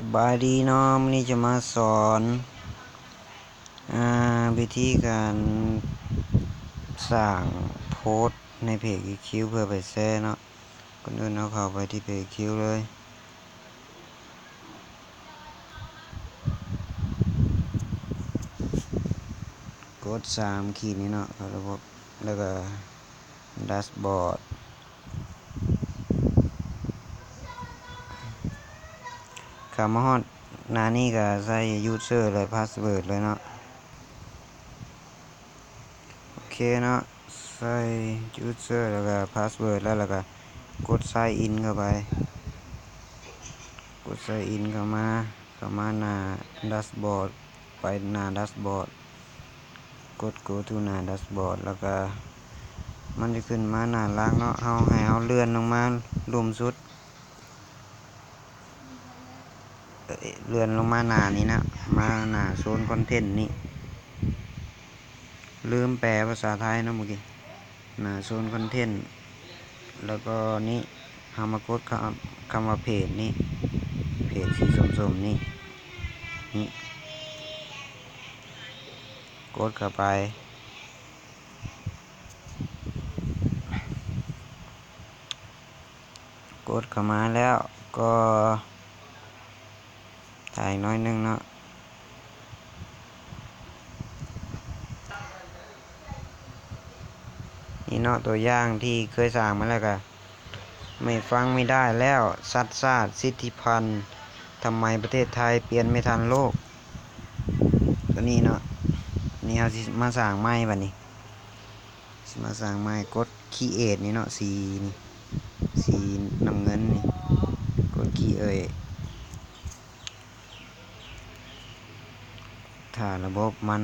ສະບາຍດີເນາະ, ມື້ນີ້ຈະມາສອນ ອາ ວິທີການສ້າງໂພສໃນເພຈຄິວຄິວ ເພື່ອໄປແຊເນາະ. ກ່ອນອື່ນເຮົາເຂົ້າໄປທີ່ເພຈຄິວເລີຍ, ກົດສາມຂີດນີ້ເນາະ, ເຂົ້າລະບົບ ແລ້ວກໍແດັຊບອດ. ເຂົ້າມາຮອດໜ້ານີ້ກໍໃສ່ຢູເຊີ ແລະ ພາສເວີດເລີຍເນາະ. ໂອເຄເນາະ, ໃສ່ຢູເຊີ ແລ້ວກໍພາສເວີດແລ້ວ, ແລ້ວກໍກົດໄຊອິນເຂົ້າໄປ, ກົດໄຊອິນເຂົ້າມາ, ເຂົ້າມາໜ້າແດັຊບອດ, ໄປໜ້າແດັຊບອດ, ກົດໂກທູໜ້າແດັຊບອດ ແລ້ວກໍມັນຈະຂຶ້ນມາໜ້າຫຼັກເນາະ. ເຮົາ ໃຫ້ເຮົາເລື່ອນລົງມາລຸ່ມສຸດ, ເລື່ອນລົງມາໜ້ານີ້ນະ, ມາໜ້າໂຊນຄອນເທັນນີ້. ລືມແປພາສາໄທເນາະມື້ກີ້, ໜ້າໂຊນຄອນເທັນ ແລ້ວກໍນີ້ ເຮົາມາກົດຄຳ ຄຳວ່າເພຈນີ້, ເພຈສີສົ້ມໆນີ້, ນີ້ ກົດເຂົ້າໄປ. ກົດເຂົ້າມາແລ້ວກໍຖ້າອີກໜ້ອຍໜຶ່ງເນາະ. ນີ້ເນາະ, ຕົວຢ່າງທີ່ເຄີຍສ້າງມາແລ້ວກໍ ໄມ່ຟັງໄມ່ໄດ້ແລ້ວ, ຊັດຊາດ ສິດທິພັນ, ທຳໄມປະເທດໄທປ່ຽນໄມ່ທັນໂລກ. ຕົວນີ້ເນາະ, ນີ້ເຮົາຊິມາສ້າງໃໝ່ບັດນີ້. ຊິມາສ້າງໃໝ່, ກົດຄຣີເອດນີ້ເນາະ, ສີນີ້ ສີນ້ຳເງິນນີ້, ກົດຄຣີເອດ. ຖ້າລະບົບມັນ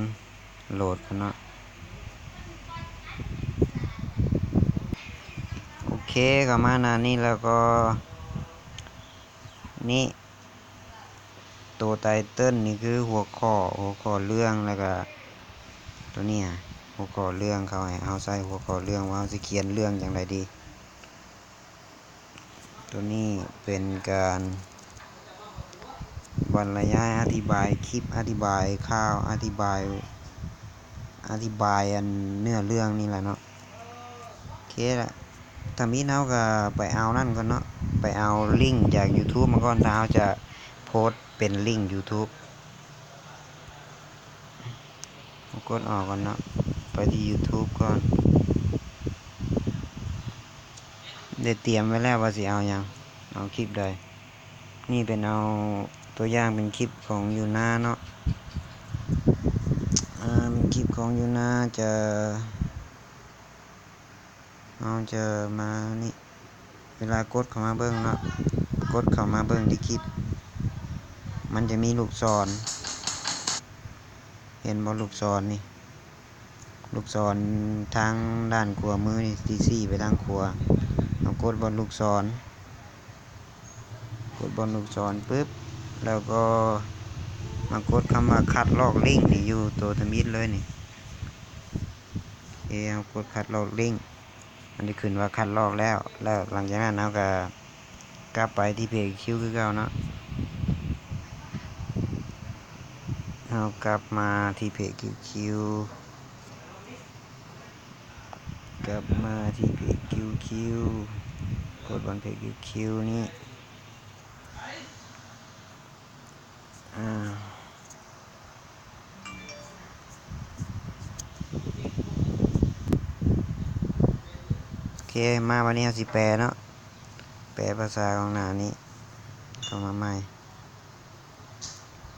ໂຫຼດກ່ອນເນາະ. ໂອເຄ, ເຂົ້າມາໜ້ານີ້ແລ້ວກໍ ນີ້ ໂຕໄຕເຕີນນີ້ຄືຫົວຂໍ້, ຫົວຂໍ້ເລື່ອງ, ແລ້ວກະໂຕນີ້ ຫົວຂໍ້ເລື່ອງ, ເຂົາໃຫ້ເຮົາໃສ່ຫົວຂໍ້ເລື່ອງວ່າເຮົາຊິຂຽນເລື່ອງຈັ່ງໃດດີ. ໂຕນີ້ເປັນການບັນລະຍາຍ, ອະທິບາຍຄລິບ, ອະທິບາຍຂ່າວ, ອະທິບາຍ ອະທິບາຍອັນເນື້ອເລື່ອງນີ້ແຫຼະເນາະ. ໂອເຄລະ, ທຳອິດເຮົາກໍໄປເອົານັ້ນກ່ອນເນາະ, ໄປເອົາລິງຈາກຢູທູບມາກ່ອນ, ຖ້າເຮົາຈະໂພສເປັນລິງຢູທູບ. ເຮົາກົດອອກກ່ອນເນາະ, ໄປທີ່ຢູທູບກ່ອນ. ໄດ້ຕຽມໄວ້ແລ້ວວ່າຊິເອົາຫຍັງ, ເອົາຄລິບໃດ. ນີ້ເປັນເອົາຕົວຢ່າງເປັນຄລິບຂອງຢູນາເນາະ, ເປັນຄລິບຂອງຢູນາ. ຈະ ເຮົາຈະມານີ້, ເວລາກົດເຂົ້າມາເບິ່ງເນາະ, ກົດເຂົ້າມາເບິ່ງທີ່ຄລິບ, ມັນຈະມີລູກສອນ, ເຫັນບໍ່ ລູກສອນນີ້? ລູກສອນທາງດ້ານຂວາມືນີ້ ທີ່ຊີ້ໄປທາງຂວາ, ເຮົາກົດບ່ອນລູກສອນ, ກົດບ່ອນລູກສອນປຶບ ແລ້ວກໍມາກົດຄຳວ່າຄັດລອກລິ້ງນີ້ ຢູ່ໂຕທຳອິດເລີຍນີ້. ໂອເຄ ເຮົາກົດຄັດລອກລິ້ງ, ມັນຈະຂຶ້ນວ່າຄັດລອກແລ້ວ, ແລ້ວຫຼັງຈາກນັ້ນເຮົາກໍ ກັບໄປທີ່ເພຈຄິວຄືເກົ່າເນາະ, ເຮົາກັບມາທີ່ເພຈຄິວຄິວ, ກັບມາທີ່ເພຈຄິວຄິວ, ກົດບ່ອນເພຈຄິວຄິວນີ້. ອາ ໂອເຄ ມາບັດນີ້ເຮົາຊິແປເນາະ, ແປພາສາຂອງໜ້ານີ້ເຂົ້າມາໃໝ່. ໂ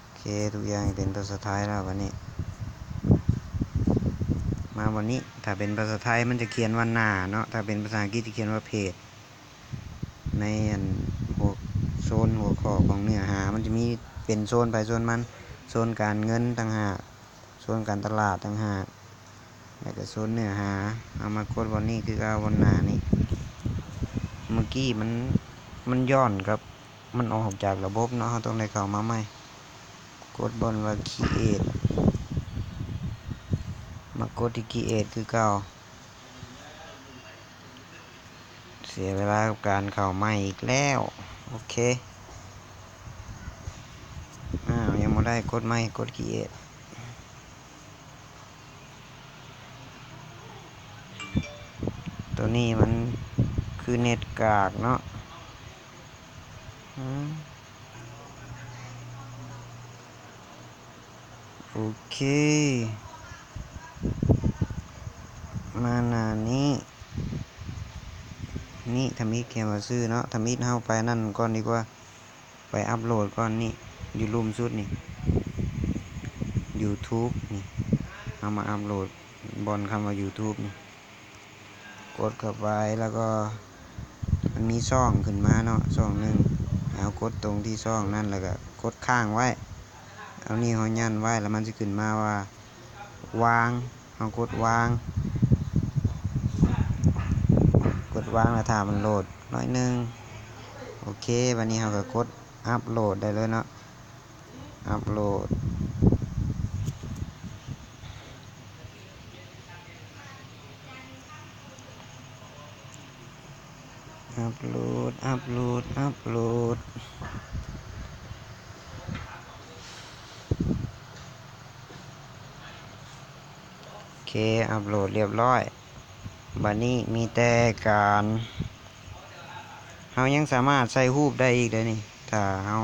ອເຄ ທຸກຢ່າງເປັນພາສາໄທແລ້ວບັດນີ້. ມາບັດນີ້ ຖ້າເປັນພາສາໄທມັນຈະຂຽນວ່າໜ້າເນາະ, ຖ້າເປັນພາສາອັງກິດຈະຂຽນວ່າເພຈ. ໃນອັນ ຫົວ ໂຊນຫົວຂໍ້ຂອງເນື້ອຫາ ມັນຈະມີເປັນໂຊນໃຜໂຊນມັນ, ໂຊນການເງິນຕ່າງຫາກ, ໂຊນການຕະຫຼາດຕ່າງຫາກ ແລ້ວກໍໂຊນເນື້ອຫາ. ເຮົາມາກົດບ່ອນນີ້ຄືເກົ່າ, ບ່ອນໜ້ານີ້. ເມື່ອກີ້ມັນ ມັນຍ້ອນກັບ ມັນອອກຈາກລະບົບເນາະ, ເຮົາຕ້ອງໄດ້ເຂົ້າມາໃໝ່. ກົດບ່ອນວ່າ ຄຣີເອດ, ມາກົດທີ່ ຄຣີເອດ ຄືເກົ່າ. ເສຍເວລາກັບການເຂົ້າໃໝ່ອີກແລ້ວ. ໂອເຄ. ໄດ້ ກົດໃໝ່ ກົດຄຣີເອດ. ໂຕນີ້ມັນຄືເນັດກາກເນາະ. ອືມ ໂອເຄ ມາໜ້ານີ້ ນີ້ທຳອິດຂຽນວ່າຊື່ເນາະ. ທຳອິດເຮົາໄປນັ້ນກ່ອນດີກວ່າ ໄປອັບໂຫຼດກ່ອນນີ້ ຢູ່ລຸ່ມສຸດນີ້ ຢູທູບນີ້ ເຮົາມາອັບໂຫຼດບ່ອນຄຳວ່າຢູທູບນີ້ ກົດເຂົ້າໄປ ແລ້ວກໍມັນມີຊ່ອງຂຶ້ນມາເນາະ ຊ່ອງໜຶ່ງ ໃຫ້ເຮົາກົດຕົງທີ່ຊ່ອງນັ້ນ ແລ້ວກໍກົດຄ້າງໄວ້ ເອົານິ້ວເຮົາຢັນໄວ້ ແລ້ວມັນຊິຂຶ້ນມາວ່າ ວາງ ເຮົາກົດວາງ ກົດວາງແລ້ວຖ້າມັນໂຫຼດໜ້ອຍໜຶ່ງ. ໂອເຄ ບາດນີ້ເຮົາກໍກົດອັບໂຫຼດໄດ້ເລີຍເນາະ ອັບໂຫຼດ. ອັບໂຫຼດ ອັບໂຫຼດ ອັບໂຫຼດ. ໂອເຄ ອັບໂຫຼດລຽບຮ້ອຍ. ບາດນີ້ມີແຕ່ການ ເຮົາຍັງສາມາດໃສ່ຮູບໄດ້ອີກເດ້ນີ້ ຖ້າເຮົາ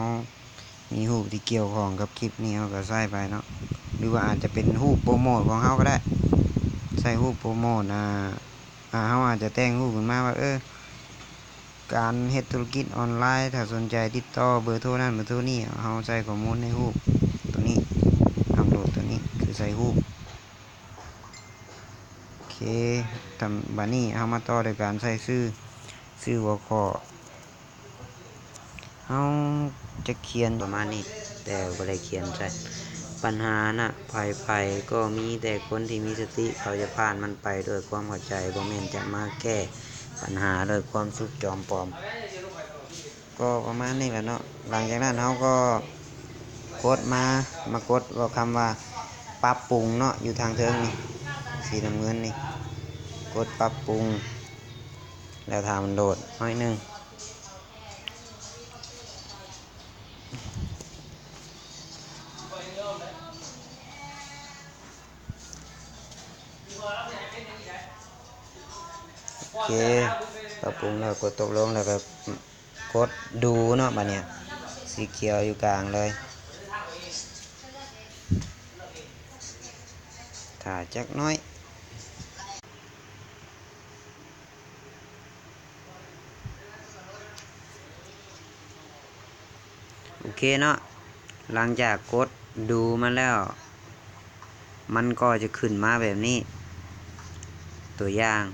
ມີຮູບທີ່ກ່ຽວຂ້ອງກັບຄລິບນີ້ ເຮົາກໍໃສ່ໄປເນາະ ຫຼືວ່າອາດຈະເປັນຮູບໂປຣໂມດຂອງເຮົາກໍໄດ້ ໃສ່ຮູບໂປຣໂມດ ອ່າ ອ່າ ເຮົາອາດຈະແຕ່ງຮູບຂຶ້ນມາວ່າ ເອີ ການເຮັດທຸລະກິດອອນລາຍ ຖ້າສົນໃຈຕິດຕໍ່ເບີໂທນັ້ນເບີໂທນີ້ ເຮົາໃສ່ຂໍ້ມູນໃນຮູບໂຕນີ້ ອັບໂຫຼດໂຕນີ້ ຄືໃສ່ຮູບ. ໂອເຄ ບາດນີ້ເຮົາມາຕໍ່ດ້ວຍການໃສ່ຊື່ ຊື່ຫົວຂໍ້ ເຮົາຈະຂຽນປະມານນີ້ ແຕ່ບໍ່ໄດ້ຂຽນໃສ່. ບັນຫານະ ໃຜໆກໍມີ ແຕ່ຄົນທີ່ມີສະຕິ ເຂົາຈະຜ່ານມັນໄປດ້ວຍຄວາມເຂົ້າໃຈ ບໍ່ແມ່ນຈະມາແກ້ບັນຫາດ້ວຍຄວາມສຸກຈອມປອມ. ກໍປະມານນີ້ແຫຼະເນາະ. ຫຼັງຈາກນັ້ນເຮົາກໍກົດມາ ມາກົດເວົ້າຄຳວ່າປັບປຸງເນາະ ຢູ່ທາງເທິງນີ້ ສີນ້ຳເງິນນີ້ ກົດປັບປຸງ ແລ້ວຖ້າມັນໂຫຼດໜ້ອຍໜຶ່ງ. ໂອເຄ ປັບປຸງແລ້ວ ກົດຕົກລົງ ແລ້ວກໍ ກົດດູເນາະ ບາດນີ້ ສີຂຽວຢູ່ກາງເລີຍ ຖ້າຈັກໜ້ອຍ. ໂອເຄເນາະ ຫຼັງຈາກກົດດູມາແລ້ວ ມັນກໍຈະຂຶ້ນມາແບບນີ້ ຕົວຢ່າງ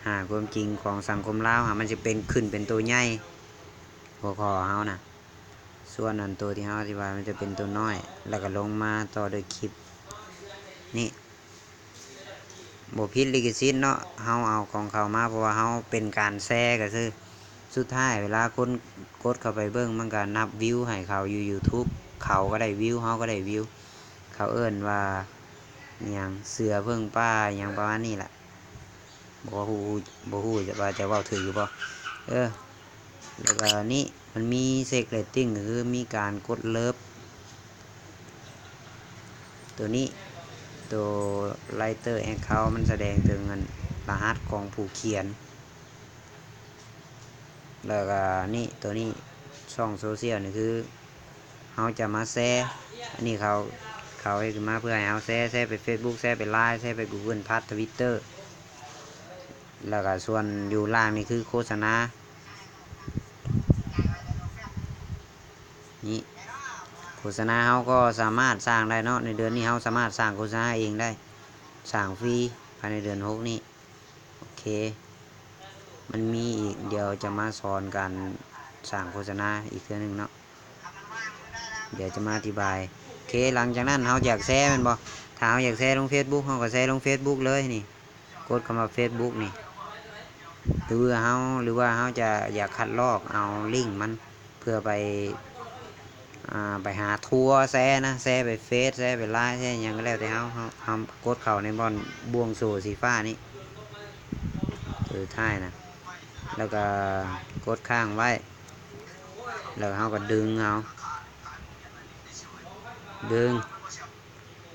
ຫາຄວາມຈິງຂອງສັງຄົມລາວ ຫາມັນຈະເປັນ ຂຶ້ນເປັນຕົວໃຫຍ່ ຫົວຂໍ້ເຮົານະ ສ່ວນອັນໂຕທີ່ເຮົາອະທິບາຍ ມັນຈະເປັນຕົວນ້ອຍ ແລ້ວກໍລົງມາຕໍ່ດ້ວຍຄລິບນີ້. ບໍ່ຜິດລິຂະສິດເນາະ ເຮົາເອົາຂອງເຂົາມາ ເພາະວ່າເຮົາເປັນການແຊກະຊື່. ສຸດທ້າຍເວລາຄົນກົດເຂົ້າໄປເບິ່ງ ມັນກະນັບວິວໃຫ້ເຂົາຢູ່ຢູທູບ ເຂົາກະໄດ້ວິວ ເຮົາກະໄດ້ວິວ. ເຂົາເອີ້ນວ່າຫຍັງ ເສືອເພິ່ງປ່າ ຫຍັງປະມານນີ້ລະ ບໍ່ຮູ້ ບໍ່ຮູ້ວ່າຈະເວົ້າຖືກຫຼືບໍ່. ເອີ ແລ້ວກະນີ້ ມັນມີເຊັກເຣດຕິ້ງ ກໍຄືມີການກົດເລີບ ໂຕນີ້ ໂຕໄລເຕີແອັກເຄົາ ມັນສະແດງເຖິງອັນລະຫັດຂອງຜູ້ຂຽນ ແລ້ວກະນີ້ ໂຕນີ້ ຊ່ອງໂຊຊຽວນີ້ຄືເຮົາຈະມາແຊ ອັນນີ້ເຂົາ ເຂົາເຮັດຂຶ້ນມາເພື່ອໃຫ້ເຮົາແຊ ແຊໄປເຟສບຸກ ແຊໄປລາຍ ແຊໄປກູເກີນພລັສ ທະວິດເຕີ ແລ້ວກະສ່ວນຢູ່ລ່າງນີ້ຄືໂຄສະນາ ນີ້ ໂຄສະນາເຮົາກໍສາມາດສ້າງໄດ້ເນາະ ໃນເດືອນນີ້ເຮົາສາມາດສ້າງໂຄສະນາເອງໄດ້ ສ້າງຟຣີພາຍໃນເດືອນຫົກນີ້. ໂອເຄ ມັນມີອີກ ດຽວຈະມາສອນການສ້າງໂຄສະນາອີກເທື່ອໜຶ່ງເນາະ ດຽວຈະມາອະທິບາຍ. ໂອເຄ ຫຼັງຈາກນັ້ນເຮົາຢາກແຊແມ່ນບໍ່ ຖ້າເຮົາຢາກແຊລົງເຟສບຸກ ເຮົາກໍແຊລົງເຟສບຸກເລີຍນີ້. ກົດຄຳວ່າເຟສບຸກນີ້ ຫຼືວ່າເຮົາ ຫຼືວ່າເຮົາຈະຢາກຄັດລອກເອົາລິ້ງມັນ ເພື່ອໄປ ອ່າ ໄປຫາທົວແຊນະ ແຊໄປເຟສ ແຊໄປລາຍ ແຊຫຍັງກໍແລ້ວແຕ່ເຮົາ ເຮົາ ເຮົາກົດເຂົ້າໃນບ່ອນບ່ວງໂສ້ສີຟ້ານີ້ ຕົວສຸດທ້າຍນະ ແລ້ວກໍກົດຄ້າງໄວ້ ແລ້ວເຮົາກໍດຶງເອົາ ເບິ່ງ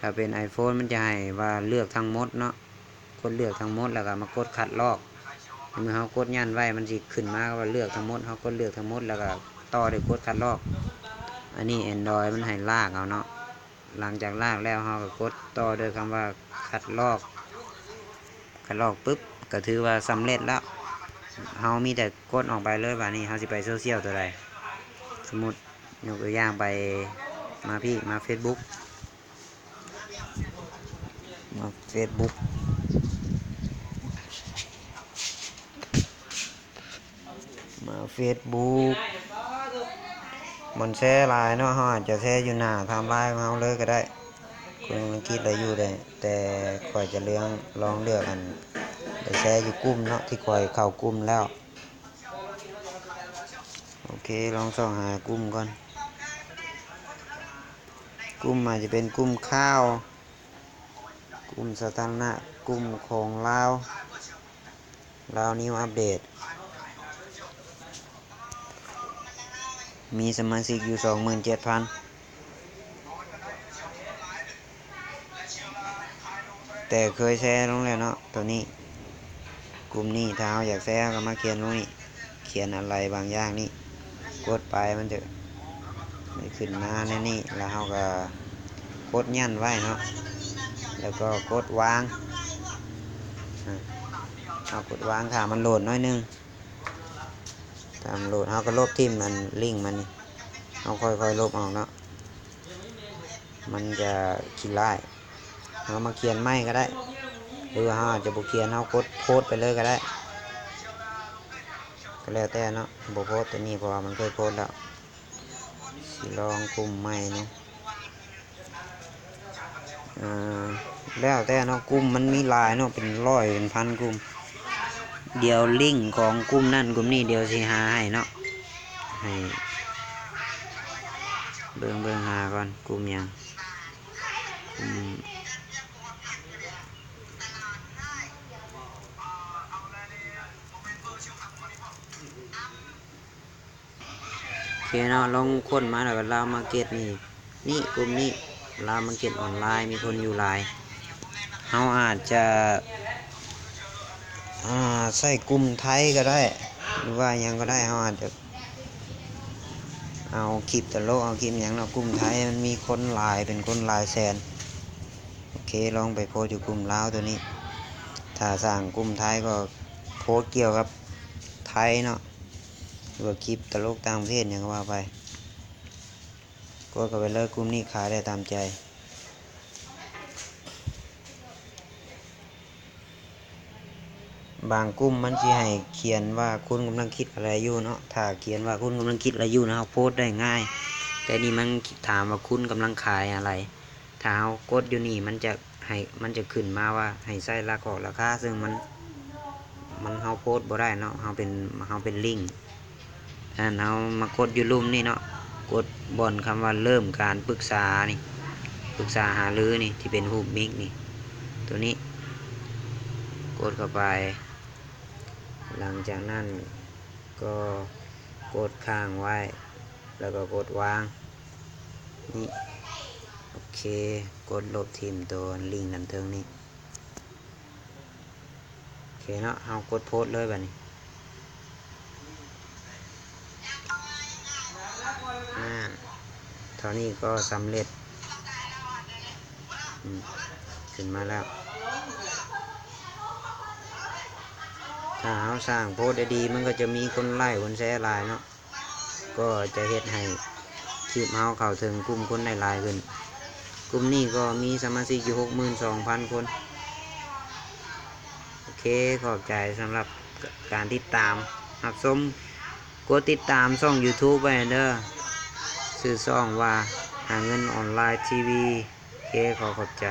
ຖ້າເປັນ iPhone ມັນຈະໃຫ້ວ່າເລືອກທັງໝົດເນາະ, ກົດເລືອກທັງໝົດ ແລ້ວກໍມາກົດຄັດລອກ. ໃນເມື່ອເຮົາກົດຢັນໄວ້ ມັນຊິຂຶ້ນມາວ່າເລືອກທັງໝົດ, ເຮົາກົດເລືອກທັງໝົດ ແລ້ວກໍຕໍ່ດ້ວຍກົດຄັດລອກ. ອັນນີ້ Android ມັນໃຫ້ລາກເອົາເນາະ, ຫຼັງຈາກລາກແລ້ວ ເຮົາກໍກົດຕໍ່ດ້ວຍຄຳວ່າຄັດລອກ, ຄັດລອກປຶບ ກໍຖືວ່າສຳເລັດແລ້ວ. ເຮົາມີແຕ່ກົດອອກໄປເລີຍ. ບາດນີ້ເຮົາຊິໄປໂຊຊຽວຕົວໃດ? ສົມມຸດ ຍົກຕົວຢ່າງໄປ ມາພີ້ ມາ Facebook ມາ Facebook ມາ Facebook ມັນແຊຫຼາຍເນາະ, ເຮົາອາດຈະແຊຢູ່ໜ້າ timeline ຂອງເຮົາເລີຍກໍໄດ້. ຄົນອັງກິດລະຢູ່ໄດ້ ແຕ່ຂ້ອຍຈະເລືອກ ລອງເລືອກອັນ ໄປແຊຢູ່ກຸ່ມເນາະ ທີ່ຂ້ອຍເຂົ້າກຸ່ມແລ້ວ. ໂອເຄ ລອງຊອກຫາກຸ່ມກ່ອນ. ກຸ່ມອາດຈະເປັນກຸ່ມຂ່າວ, ກຸ່ມສາທາລະນະ, ກຸ່ມຂອງລາວ, ລາວນິວອັບເດດ. ມີສະມາຊິກຢູ່ສອງໝື່ນເຈັດພັນ. ແຕ່ເຄີຍແຊລົງແລ້ວເນາະ ໂຕນີ້. ກຸ່ມນີ້ ຖ້າເຮົາຢາກແຊ ເຮົາກໍມາຂຽນລົງນີ້, ຂຽນອາໄລບາງຢ່າງນີ້, ກົດໄປ ມັນຈະໄດ້ຂຶ້ນມາແນວນີ້. ແລ້ວເຮົາກໍກົດຢັນໄວ້ເນາະ, ແລ້ວກໍກົດວາງ. ອາ ເຮົາກົດວາງ ຖ້າມັນໂຫຼດໜ້ອຍໜຶ່ງ. ຖ້າມັນໂຫຼດ ເຮົາກໍລົບຖິ້ມອັນລິ້ງມັນນີ້, ເຮົາຄ່ອຍໆລົບອອກເນາະ, ມັນຈະຂີ້ລ້າຍ. ເຮົາມາຂຽນໃໝ່ກໍໄດ້ ຫຼືວ່າເຮົາອາດຈະບໍ່ຂຽນ, ເຮົາກົດໂພສໄປເລີຍກໍໄດ້, ກໍແລ້ວແຕ່ເນາະ. ບໍ່ໂພສໂຕນີ້ ເພາະວ່າມັນເຄີຍໂພສແລ້ວ. ຊິລອງກຸ່ມໃໝ່ເນາະ. ເອີ ແລ້ວແຕ່ເນາະ, ກຸ່ມມັນມີຫຼາຍເນາະ, ເປັນຮ້ອຍເປັນພັນກຸ່ມ. ດຽວລິ້ງຂອງກຸ່ມນັ້ນກຸ່ມນີ້ ດຽວຊິຫາໃຫ້ເນາະ, ໃຫ້ເບິ່ງ ເບິ່ງຫາກ່ອນ ກຸ່ມຫຍັງ ກຸ່ມ ໂອເຄເນາະ, ລອງຄົ້ນມາແລ້ວກໍ Lao Market ນີ້ ນີ້ ກຸ່ມນີ້ Lao Market ອອນລາຍ ມີຄົນຢູ່ຫຼາຍ. ເຮົາອາດຈະ ອ່າ ໃຊ້ກຸ່ມໄທກໍໄດ້ ຫຼືວ່າຫຍັງກໍໄດ້. ເຮົາອາດຈະເອົາຄລິບຕະຫຼົກ ເອົາຄລິບຫຍັງເນາະ, ກຸ່ມໄທມັນມີຄົນຫຼາຍ ເປັນຄົນຫຼາຍແສນ. ໂອເຄ ລອງໄປໂພສຢູ່ກຸ່ມລາວໂຕນີ້. ຖ້າສ້າງກຸ່ມໄທກໍໂພສກ່ຽວກັບໄທເນາະ ຫຼືວ່າຄລິບຕະຫຼົກຕ່າງປະເທດຫຍັງກໍວ່າໄປ. ກົດເຂົ້າໄປເລີຍ, ກຸ່ມນີ້ຂາຍໄດ້ຕາມໃຈ. ບາງກຸ່ມມັນຊິໃຫ້ຂຽນວ່າ ຄຸນກຳລັງຄິດອະໄລຢູ່ເນາະ. ຖ້າຂຽນວ່າ ຄຸນກຳລັງຄິດອະໄລຢູ່ນະ, ເຮົາໂພສໄດ້ງ່າຍ. ແຕ່ນີ້ມັນຖາມວ່າ ຄຸນກຳລັງຂາຍອະໄລ. ຖ້າເຮົາກົດຢູ່ນີ້ ມັນຈະໃຫ້ ມັນຈະຂຶ້ນມາວ່າໃຫ້ໃສ່ລາຄອກລາຄາ, ເຊິ່ງມັນ ມັນ ເຮົາໂພສບໍ່ໄດ້ເນາະ, ເຮົາເປັນ ເຮົາເປັນລິ້ງ. ອັນນັ້ນເຮົາມາກົດຢູ່ລຸ່ມນີ້ເນາະ, ກົດບ່ອນຄຳວ່າເລີ່ມການປຶກສານີ້ ປຶກສາຫາລືນີ້ ທີ່ເປັນຮູບມິກນີ້ ໂຕນີ້ ກົດເຂົ້າໄປ. ຫຼັງຈາກນັ້ນກໍກົດຄ້າງໄວ້ ແລ້ວກໍກົດວາງນີ້. ໂອເຄ ກົດລົບຖິ້ມໂຕລິ້ງດ້ານເທິງນີ້. ໂອເຄເນາະ, ເຮົາກົດໂພສເລີຍບາດນີ້. ອາ ເທົ່ານີ້ກໍສຳເລັດ. ອືມ ຂຶ້ນມາແລ້ວ. ຖ້າເຮົາສ້າງໂພສໄດ້ດີ ມັນກໍຈະມີຄົນໄລ້ ຄົນແຊຫຼາຍເນາະ. ກໍຈະເຮັດໃຫ້ຄລິບເຮົາເຂົ້າເຖິງກຸ່ມຄົນໄດ້ຫຼາຍຂຶ້ນ. ກຸ່ມນີ້ກໍມີສະມາຊິກຢູ່ຫົກໝື່ນສອງພັນຄົນ. ໂອເຄ ຂອບໃຈສຳລັບການຕິດຕາມຮັບຊົມ. ກົດຕິດຕາມຊ່ອງ YouTube ໄວ້ເດີ. ຊື່ຊ່ອງວ່າ ຫາເງິນອອນລາຍ ທີ ວີ. ໂອເຄ ຂໍຂອບໃຈ.